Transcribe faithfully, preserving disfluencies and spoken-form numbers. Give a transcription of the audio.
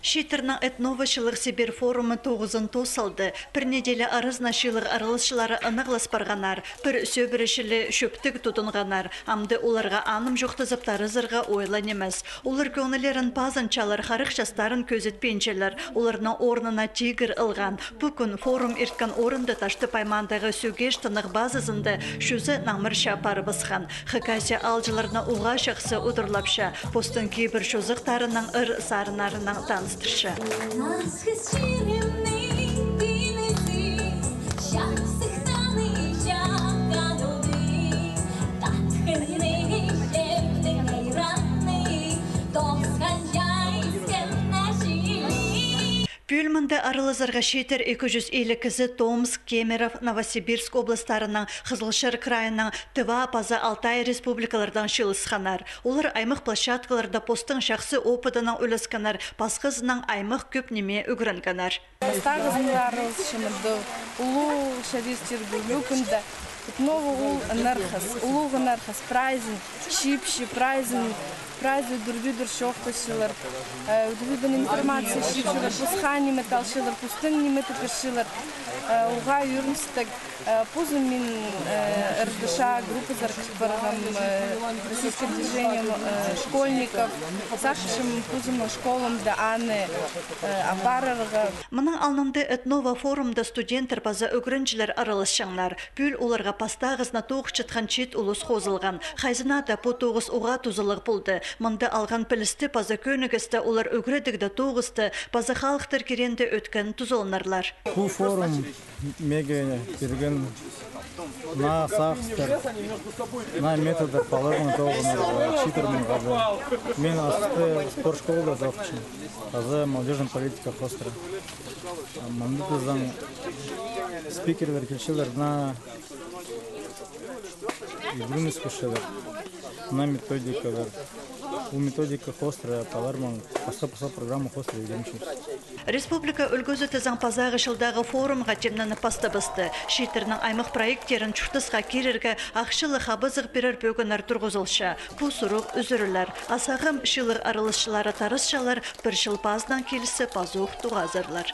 Чииттернің «Этнова» чылығ Сибирь форумы тоғызын тоос салды. Пір неделя аразына чылығ араласчылары ынағлас парғаннар, пір сӧбіре чіли чӧптіг тудынғаннар. Амды оларға анымҷохтазып тарызарға ойла нимес. Олар кӧңнілерін пазынчалар, харах частарын кӧзітпинчелер. Оларның орнына тигір ылған. Пу кӱн форум ирткен орында Таштып аймаандағы Сӧгеш тынағ базазында чӱзі наңмыр чаа парыбысхан. Хакасия аалҷыларына уғаа чахсы удурлапча, постың кибір чозахтарынаң, ыр-сарыннарынаң таныстырча. Пӱӱл мында аралазарға чииттер ікі чӱс илиг кізі Томск, Кемерово, Новосибирск областарынаң, Хызылчар крайынаң, Тыва паза Алтай республикалардаң чыылысханнар. Олар аймах площадкаларда постың чахсы опыдынаң ӱлескеннер, пасхазынаң аймах кӧп ниме ӱгренгеннер. Пастағызын араласчам, мында улуғ чарир чир, пу кӱнде. Этнова ол ынархас, улуғ ынархас, прайзын чыыпча, прайзын, прайзы удур-пӱдір чоохтасчалар, э, удур-пӱдір информация чыыпчалар, пасха ниме талчалар, постың ниме тікірчелер, э, уғаа ӧріністіг. Э, позым мин, э, РДШ группазар кір парғам, э, российским движением, э, школьников, сағынчам позымның школамда аны, э, апарарға. Мының алнында «Этнова» форумда студенттер паза ӱгренҷілер араласчаңнар. Пӱӱл оларға пастағызына тоғынчатхан чиит улус хозылған. Хайзына даа пу тоғыс уғаа тузалығ полды. Мында алған пілісті паза кӧнігісті олар ӱгредігде, тоғыста паза халыхтар киреенде ӧткін тузаланарлар. Пу форум меге пирген наа сағыстар, наа методтар палаларнаң тоғынарға, чииттернең хада. Мин асты спорт школада тоғынчам, азы молодёжная политика хоостыра. Мында тізең спикерлер килчелер, наа ӱгренісчелер, наа методикалар. Пу методика хоостыра палаларнаң, пасха-пасха программа хоостыра ӱгренчебіс. Республика ӱлгӱзі тізең пазағы чылдағы форумға тимненіп пастабысты. Чииттернің аймах проекттерін чуртасха кирерге ахчалығ хабазығ пирер пӧгіннер турғызылча. Пу сурығ ӱзӱрілер. А сағам чылығ араласчылары тарасчалар пір чыл пазынаң киліссе пазох тоғазарлар.